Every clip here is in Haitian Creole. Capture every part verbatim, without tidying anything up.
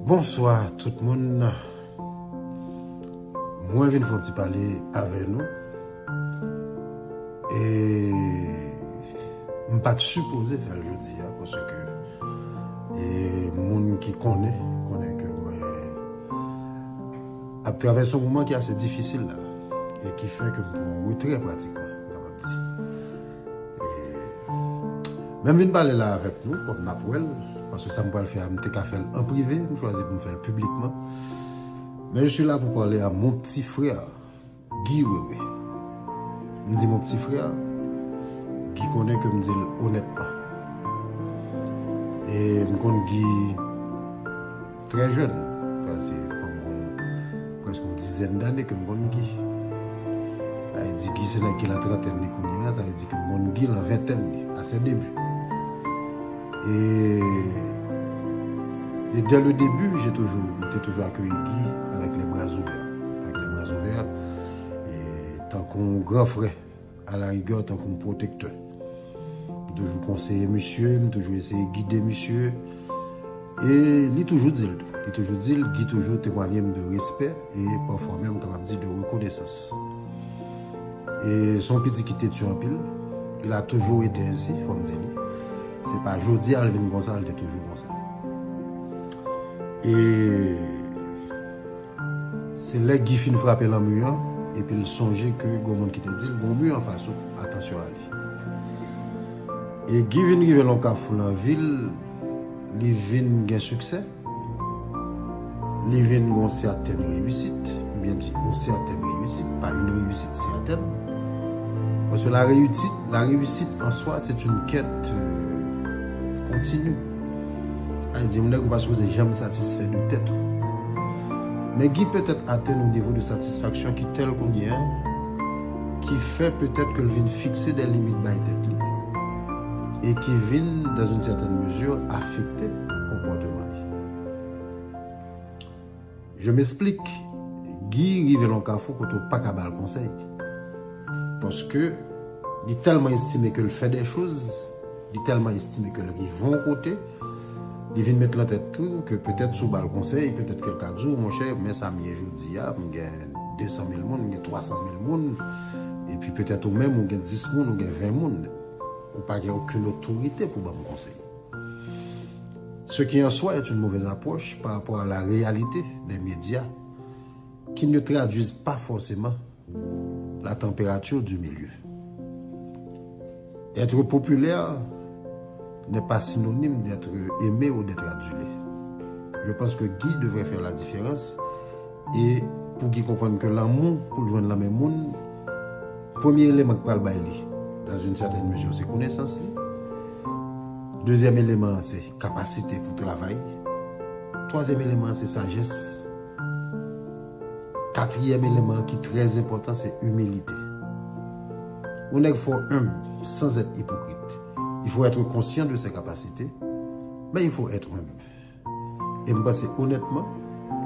Bonswa tout moun. Mwen vin fè yon ti pale avè nou. E m pa t sipoze fè l jodi a, paske e moun ki konnen, konnen ke mwen ap travèse yon moman ki ase difisil la, e ki fè ke m pran retrè pratikman, m kapab di. E, men m vin pale la avèk nou, kòm n ap wè l, paske sa m pral fè a, m te ka fè l an prive, m chwazi pou m fè l piblikman. Men je suis là pour parler à mon petit frère, Guy Wewe. M di mon petit frère, Guy konnen ke m di l onètman. E m konn Guy trè jèn, paske fò m gon prèske yon dizèn dane ke m konn Guy. Sa vle di Guy se nèg ki lan trantèn li kounye a, sa vle di ke m konn Guy lan ventèn li, à ses débuts. Et, et dès le début, j'ai toujours, m te toujou akeyi Guy avec les bras ouverts. Avec les bras ouverts, e tankou yon gran frè, à la rigueur, tankou yon pwotektè. M toujou konseye misye, m toujou eseye gide misye. E li toujou di l tou. Li toujou di l, Guy toujou temwanye m de respè e pafwa menm, m kapab di, de rekonesans. E se yon pitit ki tètye anpil. Il a toujours été ainsi, fò m di li. Se pa jodi a l vin konsa, l te toujou konsa. E se lè Guy fin frape lan mi an, epi l sonje ke gon moun ki te di l, gon mi anfas ou, atansyon a li. E Guy vin rive lan kafou lan vi l, li vin gen siksè, li vin gon sètèn reyisit, m byen di yon sètèn reyisit, pa yon reyisit sètèn. Paske la réussite, la réussite en soi, c'est une quête, euh, continue. Sa vle di, yon nèg ou pa sipoze janm satisfè de tèt ou. Men Guy petèt atenn yon nivo de satisfaksyon ki tèl kounye a, ki fè petèt ke l vin fikse de limit bay tèt li, e ki vin, dans une certaine mesure, afekte konpòteman li. Je m'explique. Guy rive lan kafou kote w pa ka ba l konsèy. Paske li tèlman estime ke l fè de choz, li tèlman estime ke l rive yon kote, li vin met lan tèt tou ke petèt si w ba l konsèy, petèt ke l ka di w, monchè, men sa m ye jodi a, m gen de san mil moun, m gen twa san mil moun, epi petèt ou menm, ou gen dis moun, ou gen ven moun. Ou pa gen okenn otorite pou ban m konsèy. Ce qui en soi est une mauvaise approche par rapport à la réalité des médias qui ne traduisent pas forcément la température du milieu. Être populaire n'est pas synonyme d'être aimé ou d'être adulé. Je pense que Guy devrait faire la différence e pou Guy konprann ke lanmou pou l jwenn lan men moun, premye eleman k pral bay li, dans une certaine mesure, se konesans li. Dezyèm eleman an se kapasite pou travay. Twazyèm eleman an se sajès. Katriyèm eleman an ki trè enpòtan se imilite. Yon nèg fò enb sans être hypocrite. Il faut être conscient de ses capacités, mais il faut être humble. E m panse onètman,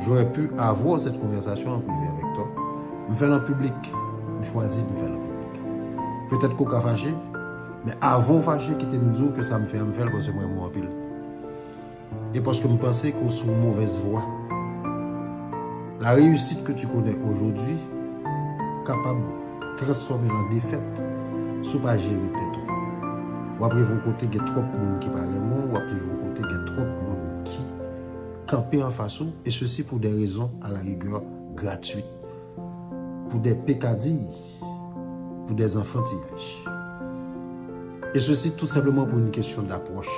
j'aurais pu avoir cette conversation en privé avec toi. M fè l an piblik. M chwazi pou m fè l an piblik. Petèt ke w ka fache, men avan w fache, kite m di w ke sa m fè a, m fè l paske m renmen w anpil. E paske m panse ke w sou yon movèz vwa. La réussite que tu connais aujourd'hui kapab transfòme l an defèt si w pa jere tèt ou. W ap rive yon kote gen twòp moun ki pa renmen w, w ap rive yon kote gen twòp moun ki kanpe anfas ou, et ceci pour des raisons à la rigueur gratuites, pour des peccadilles, pour des enfantillages. Et ceci tout simplement pour une question d'approche.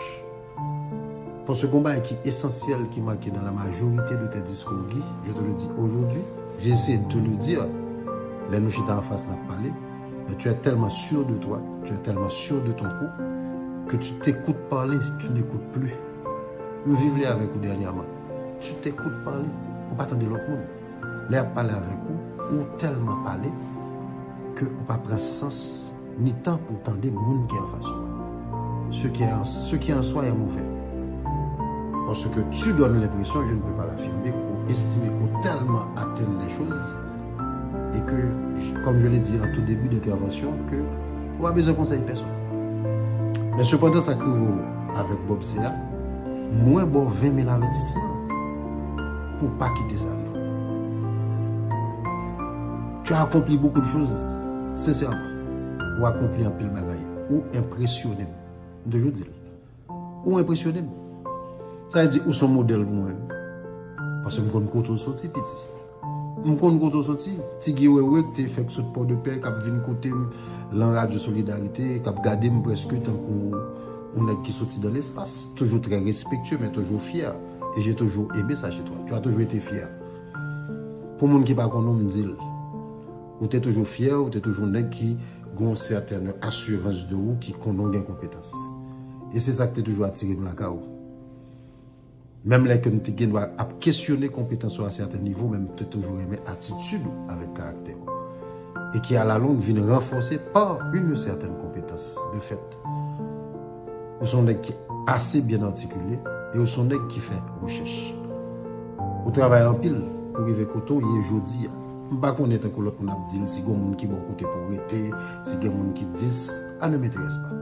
Paske gon bagay ki esansyèl ki manke dans la majorité de tes discours, Guy, je te le dis aujourd'hui, j'ai essayé de te le dire, lè nou chita anfas n ap pale, mais tu es tellement sûr de toi, tu es tellement sûr de ton coup, que tu t'écoutes parler, tu n'écoutes plus. M viv li avèk ou dènyèman. Tu t'écoutes parler, ou pa tande lòt moun. Lè y ap pale avèk ou, ou tèlman pale ke ou pa pran sans ni tan pou tande moun ki anfas ou a. Ce qui est en, ce qui en soi est mauvais. Parce que tu donnes l'impression, je ne peux pas l'affirmer, qu'on estime qu'on tellement atteint des choses et que, comme je l'ai dit en tout début d'intervention, que ou pa bezwen konsèy pèsonn. Men sepandan, sa k rive w avèk Bob Seya, mwen ba w ven mil avètisman. pou w pa kite sa rive. Tu as accompli beaucoup de choses, sensèman. Ou akonpli anpil bagay. Ou enpresyone m. M toujou di l. Ou enpresyone m. Sa vle di ou se yon modèl pou mwen. Paske m konn kote w soti, piti. M konn kote w soti. Ti Guy Wewe ki te fèk sot Pòdepè, k ap vin kote m lan radyo Solidarité, k ap gade m prèske tankou yon nèg ki soti dans l'espace. Toujours très respectueux, mais toujours fier. Et j'ai toujours aimé ça chez toi. Tu as toujours été fier. Pou moun ki pa konnen w, m di l. Ou te toujou fyè, ou te toujou nèg ki gen yon sètèn asirans de ou, ki konnen w gen konpetans. E se sa k te toujou atire m lakay ou. Menm lè ke m te gen dwa ap kesyone konpetans ou a sèten nivo, men m te toujou renmen atitid ou avèk karaktè ou. E ki, a la long, vin ranfòse pa yon sètèn konpetans. De fèt, ou se yon nèg ki ase byen atikile e ou se yon nèg ki fè rechèch. Ou travay anpil pou rive kote w ye jodi a. M pa konnen, tankou lòt moun ap di l, si gen moun ki bò kote pou w rete, si gen moun ki dis, a ne m'intéresse pas.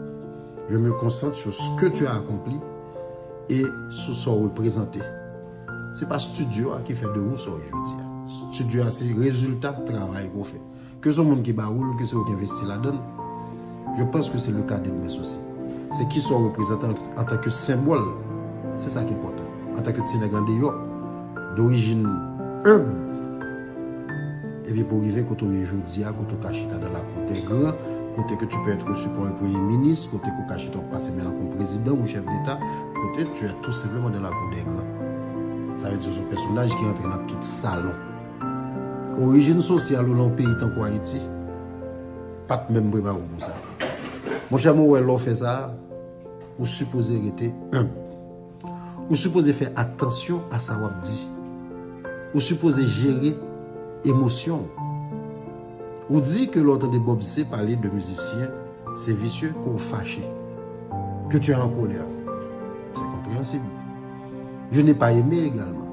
Je me concentre sur ce que tu as accompli e sou sa w reprezante. Se pa estidyo a ki fè de ou sa w ye jodi a. Estidyo a se rezilta travay ke w fè. Ke se yon moun ki ba ou l, ke se ou ki envesti ladan l, je pense que c'est le cadet de mes soucis. Se kisa w reprezante an, antanke senbòl. Se sa ki enpòtan. Antanke ti nèg andeyò, dorijin enb, epi pou w rive kote w ye jodi a, kote w ka chita dans la cour des grands, kote ke tu peux être reçu par un premier ministre, kote ke w ka chita w ap pase men lan kon prezidan ou chèf deta, kote tu es tout simplement dans la cour des grands. Sa vle di w se yon pèsonaj ki rantre nan tout salon. Orijin sosyal ou lan yon peyi tankou Ayiti, pa t menm prepare w pou sa. Monchè, mwen wè lè w fè sa, ou sipoze rete enb. Ou sipoze fè atansyon a sa w ap di. Ou sipoze jere emosyon w. Ou di ke lè w tande Bob C pale de mizisyen, c'est vicieux, que ou fâché, que tu es en colère. C'est compréhensible. Je n'ai pas aimé également.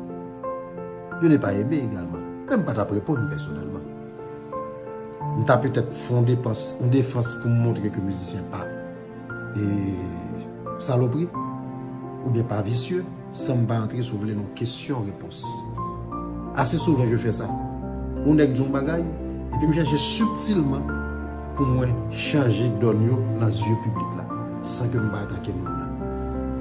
Je n'ai pas aimé également. Men m pa t ap reponn pèsonèlman. M ta petèt fè yon depans, yon defans pou m montre ke mizisyen pa e salopri, oubyen pa visye, san m pa antre, si w vle, nan kesyon repons. Ase souvan, je fais ça. Yon nèg di yon bagay, epi m chèche sibtilman pou mwen chanje dòn yo nan zye piblik la, san ke m pa atake moun nan.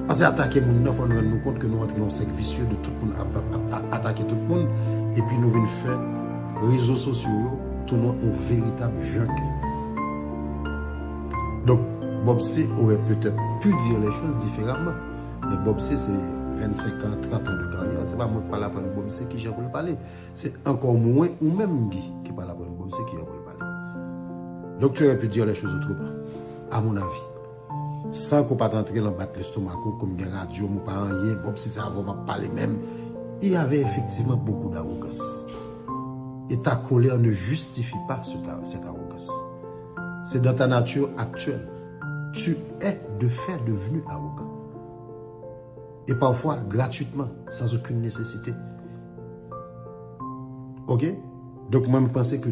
Paske atake moun nan, fò n rann nou kont ke nou antre nan yon sèk visye de tout moun ap, ap, ap, ap atake tout moun, epi nou vin fè rezo sosyo yo tounen yon veritab jungle. Donc, Bob C aurait peut-être pu dire les choses différemment. Men Bob C, se vennsenk an, trant an de karyè. Se pa mwen k pral aprann Bob C kijan pou l pale. Se ankò mwen ou menm, Guy, ki pral aprann Bob C kijan pou l pale. Donc, tu aurais pu dire les choses autrement, à mon avis. San ke w pa t antre lan bat lestomak ou, ke m gen radyo m, ou pa anyen, Bob C se avè w m ap pale menm. Il y avait effectivement beaucoup d'arrogance. Et ta colère ne justifie pas cette, cette arrogance. C'est dans ta nature actuelle. Tu es de fait devenu arrogant. Et parfois gratuitement, sans aucune nécessité. Ok? Donk, mwen, m panse ke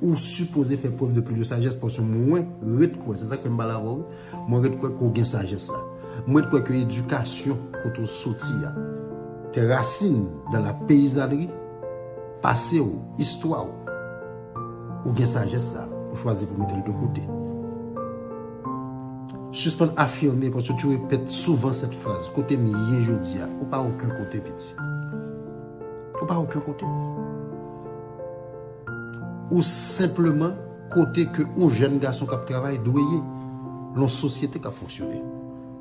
ou sipoze fè prèv de plis de sajès, paske mwen ret kwè, se sa k fè m pale avè w, mwen ret kwè ke w gen sajès la. Mwen ret kwè ke edikasyon kote w soti a, tes racines dans la paysannerie, pase w, istwa w, ou gen sajès sa, ou chwazi pou mete l de kote. Sispann afime, paske tu répètes souvent cette phrase, kote m ye jodi a, ou pa okenn kote, piti. Ou pa okenn kote. Ou senpleman kote ke yon jèn gason k ap travay dwe ye lan yon sosyete k ap fonksyone.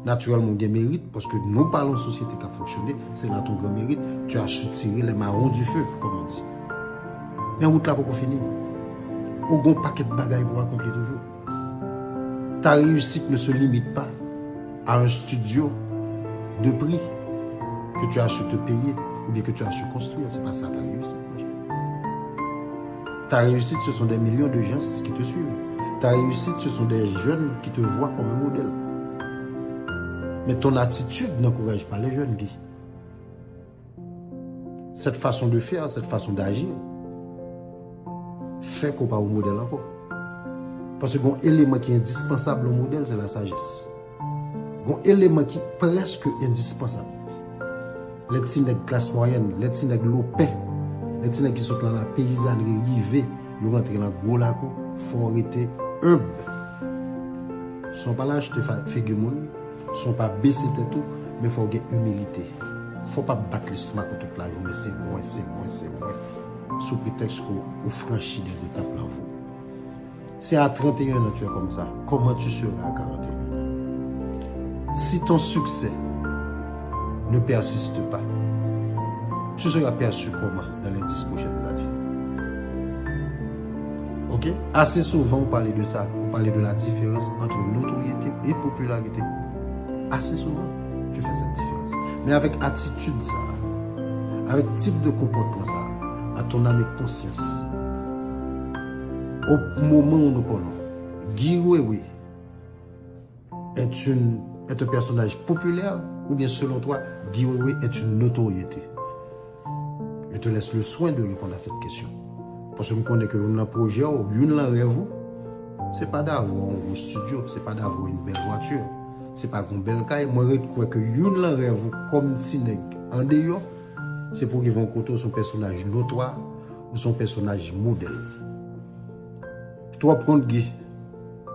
Natirèlman, ou gen merit, paske nou pa lan yon sosyete k ap fonksyone, c'est là ton grand mérite, tu as su tirer les marrons du feu, comme on dit. Men wout la poko fini. Ou gen yon pakèt bagay pou akonpli toujou. Ta réussite ne se limite pas à un studio de prix que tu as su te payer ou bien que tu as su construire. C'est pas ça ta réussite, mon cher. Ta réussite, ce sont des millions de gens qui te suivent. Ta réussite, ce sont des jeunes qui te voient comme un modèle. Mais ton attitude n'encourage pas les jeunes, Guy. Cette façon de faire, cette façon d'agir, fè ke w pa yon modèl ankò. Paske gen yon eleman ki endispansab lan yon modèl, se la sajès. Gen yon eleman ki prèske endispansab. Lè ti nèg klas mwayèn, lè ti nèg lopen, lè ti nèg ki sot nan lapeyizanri rive, yo rantre nan gwo lakou, fò w rete enb. San w pa al achte fa- figi moun, san w pa bese tèt ou, men fò w gen imilite. Fò w pa bat lestomak ou tout lajounen, se mwen, se mwen, se mwen. Sou pretèks ke ou franchi des étapes lan vi w. Si à trente et un ans tu es comme ça, comment tu seras à quarante et un ans? Si ton succès ne persiste pas, tu seras perçu comment dans les dix prochaines années? Ok? Assez souvent, on parlait de ça. On parlait de la différence entre notoriété et popularité. Assez souvent, tu fais cette différence. Men avèk atitid sa, avèk tip de konpòtman sa, à ton âme et conscience, au moment où nous parlons, Guy Wewe est une, est un personnage populaire, ou bien selon toi, Guy Wewe est une notoriété? Je te laisse le soin de répondre à cette question. Paske m konnen ke youn nan pwojè w, youn nan rèv ou, se pa d'avoir yon gwo studio, se pa d'avoir une belle voiture, se pa gon bèl kay. Mwen ret kwè ke youn nan rèv ou kòm ti nèg andeyò, se pou rive yon kote w se yon pèsonaj notwa, ou se yon pèsonaj modèl. Twòp konn Guy,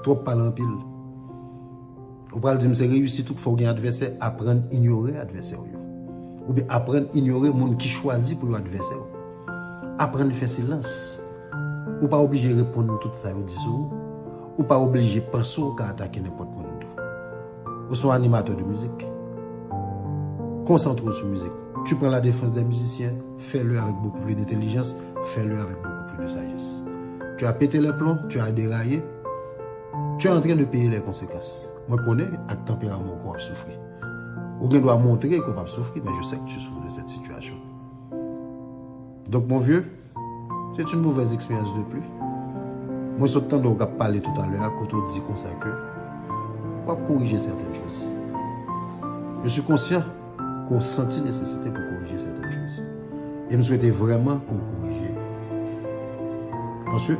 twòp pale anpil. Ou pral di m se reyisit ou k fè w gen advèsè, aprann inyore advèsè w yo. Oubyen aprann inyore moun ki chwazi pou yo advèsè w. Aprann fè silans. Ou pa oblije reponn tout sa yo di sou ou. Ou pa oblije panse w ka atake nenpòt moun tou. Ou se yon animatè de mizik. Konsantre w sou mizik. Tu prends la défense des musiciens, fais-le avec beaucoup plus d'intelligence, fais-le avec beaucoup plus de sagesse. Tu as pété les plombs, tu as déraillé, tu es en train de payer les conséquences. Mwen konnen ak tanperaman w ke w ap soufri. Ou gen dwa montre ke w p ap soufri, men je sais que tu souffres de cette situation. Donc, mon vieux, c'est une mauvaise expérience de plus. Mwen sot tande w k ap pale toutalè a, kote w di konsa ke w ap korije sèten choz. Je suis conscient ke w santi nesesite pou korije sèten choz. E m swete vrèman ke w korije. Paske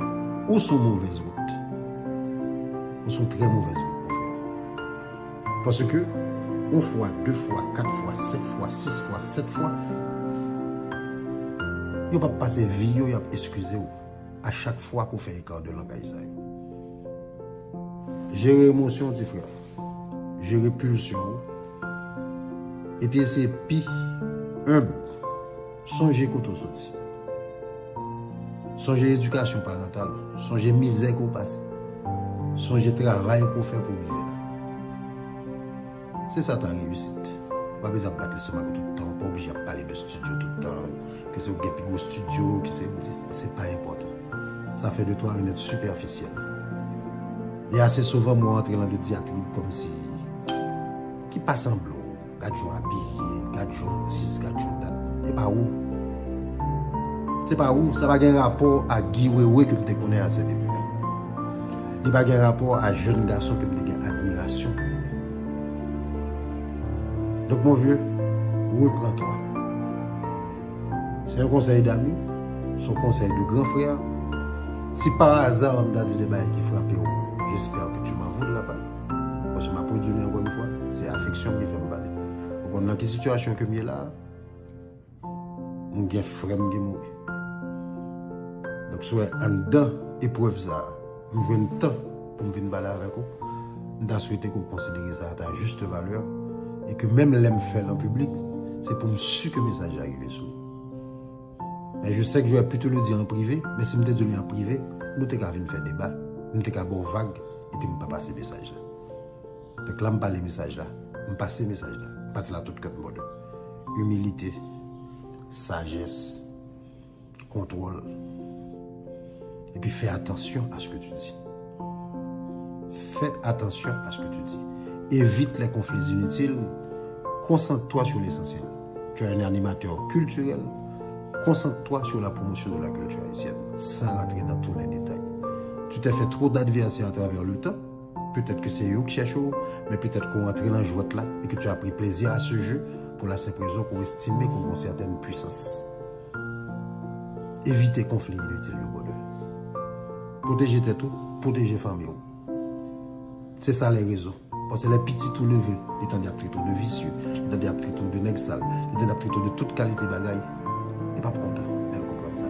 ou sou movèz wout. Ou sou trè movèz wout, mon frè. Paske, yon fwa, de fwa, kat fwa, senk fwa, sis fwa, sèt fwa, yo p ap pase vi yo, y ap eskize w a chak fwa ke w fè eka de langaj sa yo. Jere emosyon w, ti frè. Jere pilsyon w. Epi eseye pi enb. Sonje kote w soti. Sonje edikasyon parantal ou. Sonje mizè ke w pase. Sonje travay ke w fè pou w rive la. Se sa ta reyisit. Ou pa bezwen ap bat lestomak ou tout tan, ou pa oblije ap pale de studio tout tan, ke se ou gen pi gwo studio, ke se, se pa enpòtan. Ça fait de toi un être superficiel. E ase souvan, mwen antre lan de dyatrib kòmsi ki pa sanble w. Gad jan w abiye, gad jan w dis, gad jan w dat. E pa ou. Se pa ou, sa pa gen rapò a Guy Wewe ke m te konnen a Sen Depi a. Li pa gen rapò a jèn gason ke m te gen admirasyon pou li. Donc, mon vieux, reprends-toi. Se yon konsèy d'ami, se yon konsèy de gran frè. Si par hasard m ta di de bagay ki frape w, j'espère que tu m'en voudras pas. Paske m ap redire li ankò yon fwa, se afeksyon ki fè m pale. Ou konn nan ki sitiyasyon ke m ye la? M gen frè m ki mouri. Donk, si w wè anndan eprèv sa a, m jwenn tan pou m vin pale avèk ou, m ta swete ke w konsidere sa a ta juste valeur, e ke menm lè m fè l an piblik, se pou m si ke mesaj la rive sou ou. Men je sais que j'aurais pu te le dire en privé, men si m te di w li an prive, nou te ka vin fè deba, m te ka ba w vag, epi m pa pase mesaj la. Donk la, m pale mesaj la, m pase mesaj la, m pase l a tout kè m, brother. Imilite, sajès, kontwòl. Epi fè atansyon a ce que tu dis. Fais attention à ce que tu dis. Évite les conflits inutiles. Concentre-toi sur l'essentiel. Tu es un animateur culturel. Concentre-toi sur la promotion de la culture haïtienne, sans rentrer dans tous les détails. Tu t'es fait trop d'adversaires à travers le temps. Petèt ke se yo k chèche w, men petèt ke w antre nan jwèt la e ke tu as pris plaisir à ce jeu pour la simple raison ke w estime ke w gen yon sètèn pwisans. Evite konfli initil yo, brother. Pwoteje tèt ou, pwoteje fanmi w. Se sa les réseaux. Paske lè pitit ou leve, li tande ap trete w de visye, li tande ap trete w de nèg sal, li tande ap trete w de tout kalite bagay. Li p ap kontan lè l konprann sa.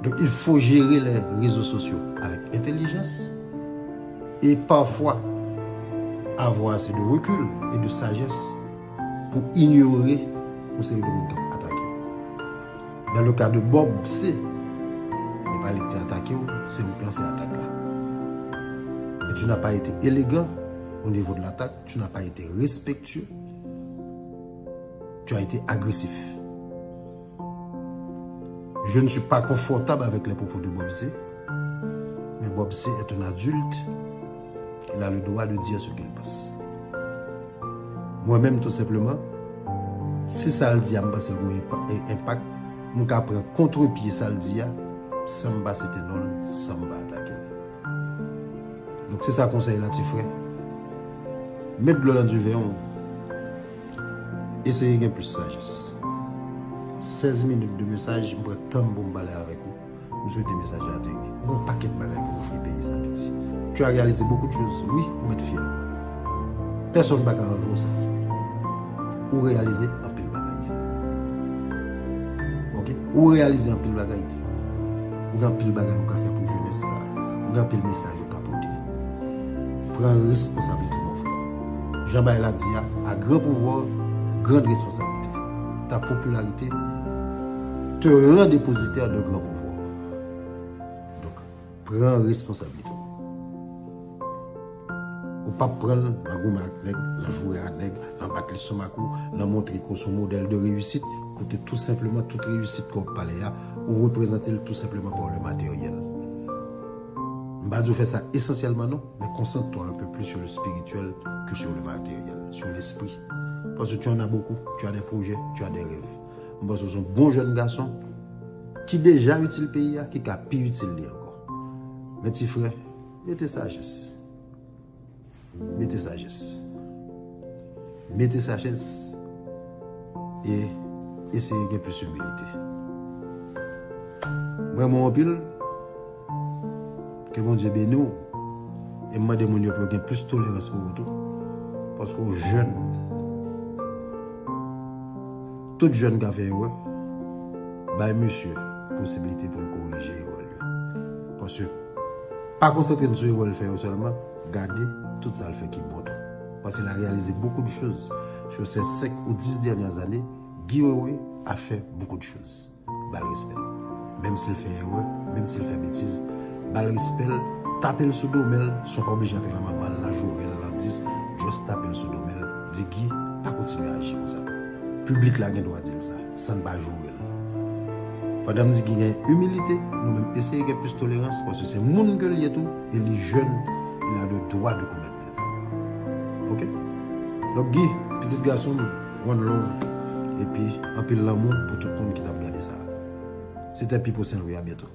Donk, il faut gérer les réseaux sociaux avec intelligence et parfois avoir assez de recul et de sagesse pour ignorer yon seri de moun k ap atake w. Dans le cas de Bob C, se pa li ki te atake w, se ou k lanse atak la. Et tu n'as pas été élégant au niveau de l'attaque, tu n'as pas été respectueux, tu as été agressif. Je ne suis pas confortable avec les propos de Bob C, mais Bob C est un adulte, il a le droit de dire ce qu'il pense. Mwen menm, tou senpleman, si sa l di a, m panse l gen enpa- e- enpak, m ka pran kontrepye sa l di a, san m pa site non l, san m pa atake l. Donk, se sa konsèy la, ti frè. Met dlo nan diven w. Eseye gen plis sajès. Sèz minit de mesaj, m pran tan m pou m pale avèk ou. M swete mesaj la ateri. Ou gen yon pakèt bagay ke w ofri peyi sa, piti. Tu as réalisé beaucoup de choses. Wi, ou mèt fyè. Pèsonn pa ka anlve w sa. Ou reyalize anpil bagay. Ok? Ou reyalize anpil bagay. Ou gen anpil bagay ou ka fè pou jenès sa. Ou gen anpil mesaj ou ka pote. Pran responsablite, mon frè. Jan bagay la di a, à grand pouvoir, grande responsabilité. Ta popularité te rend dépositaire de grand pouvoir. Donk, pran responsablite w. Ou p ap pran l nan goumen ak nèg, nan joure ak nèg, nan bat lestomak ou, nan montre ke w se yon modèl de reyisit, kote tou senpleman tout reyisit ke w ap pale a, ou reprezante l tou senpleman par le materyèl. M pa di w fè sa esansyèlman non, men concentre-toi un peu plus sur le spirituel que sur le matériel, sur l'esprit. Parce que tu en as beaucoup, tu as des projets, tu as des rêves. M panse w se yon bon jèn gason ki deja itil peyi a, ki ka pi itil li ankò. Men ti frè, mete sajès. Mete sajès. Mete sajès e eseye gen plis imilite. M renmen w anpil. Ke Bondye beni w. E m mande moun yo pou yo gen plis tolerans pou ou tou. Paske w jèn. Tout jèn ka fè erè. Bay misye posiblite pou l korije erè l yo. Paske pa konsantre n sou erè l fè yo sèlman, gade tout sa l fè ki bon tou. Paske l a reyalize beaucoup de choses. Sur ces cinq ou dix dernières années, Guy Wewe a fait beaucoup de choses. Ba l respè l. Menm si l fè erè, menm si l fè betiz, ba l respè l, tape l sou do men l, san w pa oblije antre nan manman l, nan joure l, nan dis, just tape l sou do men l, di Guy, pa kontinye aji konsa. Piblik la gen dwa di l sa, san n pa joure l. Pandan m di Guy gen imilite, nou menm eseye gen plis tolerans, paske se moun ke l ye tou, e li jèn, il a le droit de commettre des erreurs. Ok? Donk Guy, pitit gason m, one love, epi anpil lanmou pou tout moun ki t ap gade sa. Se te Pipo Saint Louis, a byento.